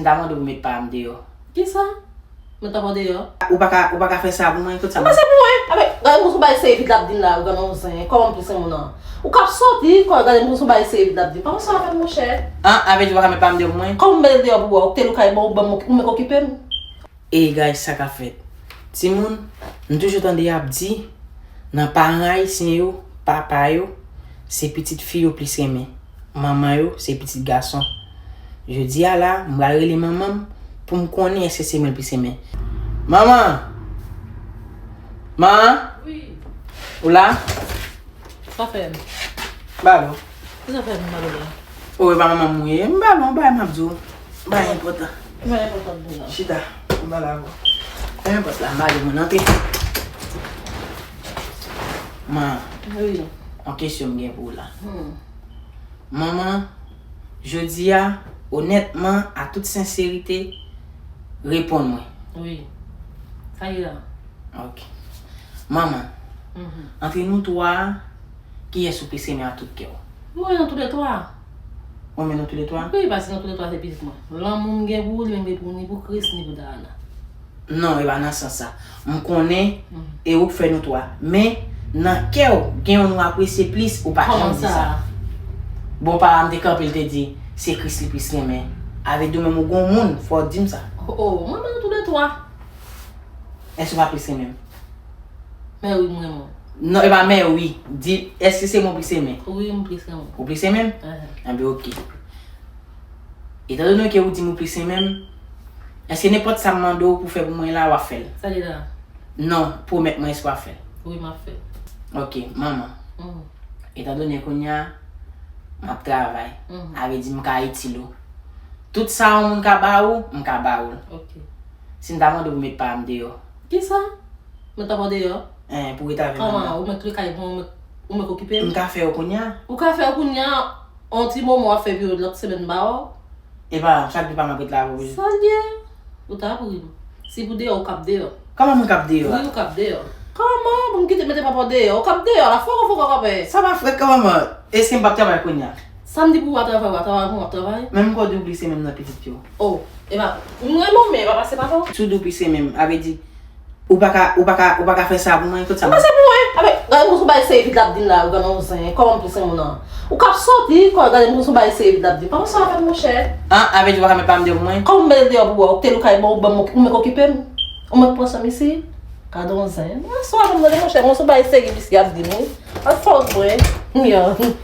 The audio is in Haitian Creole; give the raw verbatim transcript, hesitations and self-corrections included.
M ta mande w pou met pa m deyò. Kisa? Mwen t ap deyò. Ou pa ka, ou pa ka fè sa pou mwen, tout sa. Kòman se pou mwen? Avèk, gade moun sou bay se evid l ap di m la, ou gade yon zen, kòman m plis renmen w nan? Ou k ap sòti, kò gade moun sou bay se evid l ap di m. Pa konn sa w ap fè m, monchè. An, avè di ou pa ka met pa m deyò pou mwen? Kòman m mete l deyò pou wè? Ou te lou kay ban ou ban m, ou mèt okipe m. Ey guys, sa k ap fèt? Timoun, m toujou tande y ap di, nan paran ayisyen yo, papa yo, se pitit fi yo plis renmen. Manman yo, se pitit gason. Jodi a la, m pral rele manman m pou m konnen èske se mwen l plis renmen. Manman! Man! Wi. Ou la? Sa fè m? Balo. Kisa fè m, Balo la? O, e pa manman m ou ye. M balo, yon bagay m ap di w. Bagay enpòtan. Bagay enpòtan pou la. Chita, m pale avè w. Fèmen pòt la, m ale mwen antre. Man, wi, yon kesyon m gen pou ou la. Hmm. Manman, jodi a, onètman, a tout senserite, reponn mwen. Wi. Sa ye la? Ok. Manman, mhm, antre nou twa, kiyès ou plis renmen ak tout kè w? Mwen renmen nou toulètwa. Ou renmen nou toulètwa? Wi, paske nou toulètwa se pitit mwen. Lanmou m gen pou ou, li menm gen pou ou, ni pou Chris, ni pou Dayana. Non, e pa nan sans sa. M konnen, mhm, e ou k fè nou twa. Men, nan kè w, gen youn ou apresye plis, ou pa janm di sa. Kòman sa? Bon, papa m te kanpe, l te di, se Chris li plis renmen. Avè di w menm ou gon moun, fò w di m sa. O, o, mwen renmen nou toulètwa. Èske ou pa plis renmen m? Mè wi, m renmen w. Non, e pa mè wi. Di, èske se mwen ou plis renmen? Wi, m plis renmen w. Ou plis renmen m? Enhen. Enben, ok. Etandone ke ou di m ou plis renmen m, èske nenpòt sa m mande w pou fè pou mwen la, w ap fè l? Sa li la? Non, pwomèt mwen èske w ap fè l? Wi, m ap fè l. Ok, manman. Mhm. Etandone kounye a, m ap travay, mhm, avè di m ka itil ou. Tout sa yon moun ka ba ou, m ka ba ou l. Ok. Si m ta mande w pou met pa m deyò. Kisa? Mwen t ap deyò? Hein, pou ret avè manman. Kòman? Ou mèt lwe kay mwen, ou mèt, ou mèt okipe m? M ka fè yo kounye a. Ou ka fè yo kounye a, yon ti moman w ap fè epi lòt semèn m ba w. E pa, chak jou pa m ap ret la pou. Sa l ye? Ou ta ap ri m. Si pou deyò, ou k ap deyò. Kòman mwen k ap deyò a? Wi, ou k ap deyò. Kòman? Pou m kite mete papa w deyò, ou k ap deyò la, fò, fò, fò, fò. Sa pa frèt kòman, manman? Èske m p ap travay kounye a? Sa m di pou w pa travay, w pa travay, pou w ap travay? Men m kwè w di w plis renmen m nan pitit yo. O, e pa, m renmen w, men e pa paske papa w. Si w di w plis renmen m, avè di, ou pa ka, ou pa ka, ou pa ka fè sa pou mwen, tout sa. Ou pa se pou mwen, avè, gade moun sou bay se evid l ap di m la, ou gade yon zen, kòman m plis renmen w nan? Ou k ap sòti, kò gade moun sou bay se evid l ap di m. Pa konn sa w ap fè m, monchè. An, avè di ou pa ka met pa m deyò pou mwen? Kòman m mete l deyò pou wè? Ou te lou kay ban ou ban m, ou mèt okipe m? Ou mèt pran san m isi? Gade yon zen. Mwen sa w ap fè m tande, monchè, moun sou bay se evid l ap di m, wi. Al fò w bwè. Mwen.